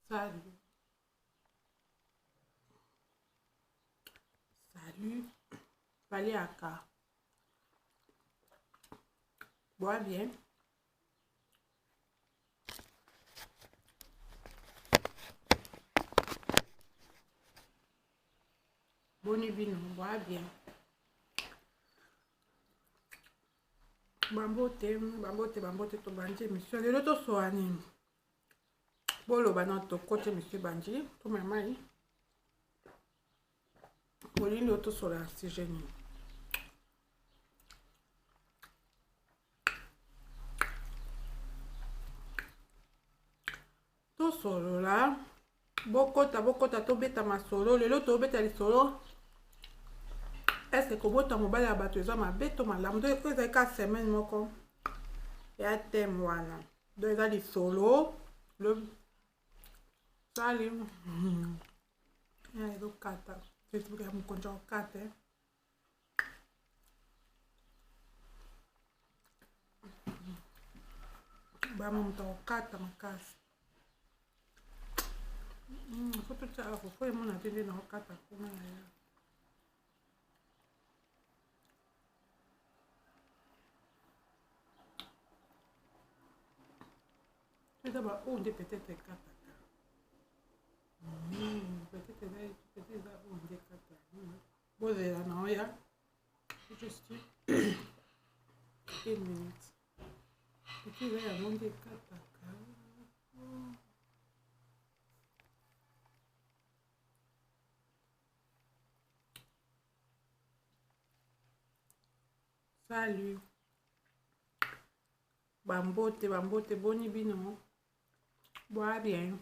Salut. Salut. Baliaka. Bois bien. Boni bino, bois bien. Bambote, bambote, bambote, tobandi émission. Lelo tosoa nini? Boloba na tokoti émission ebandi, tomela mai. Bolingi tosola sujet nini? Tosolola, bokota, bokota, tobeta masolo. Lelo tobeta lisolo. Est-ce kobota mobali ya bato eza mabe to malamu? To ezali ka semaine moko ya thème wana. Donc eza lisolo. Le sali ya ezokata Facebook ya mokonzi ya kokata. Bama moto akokata makasi. Fo totyaka fofo emona te nde naokata kuna na ya. Eza baoyo nde peut-être ekataka. Peut-être eza peut-être eza oyo nde ekataka. Bozela na oya. Juste une minute. Peut-être eza yango nde ekataka. Salut. Bambote, bambote, boni bino. Boa bien.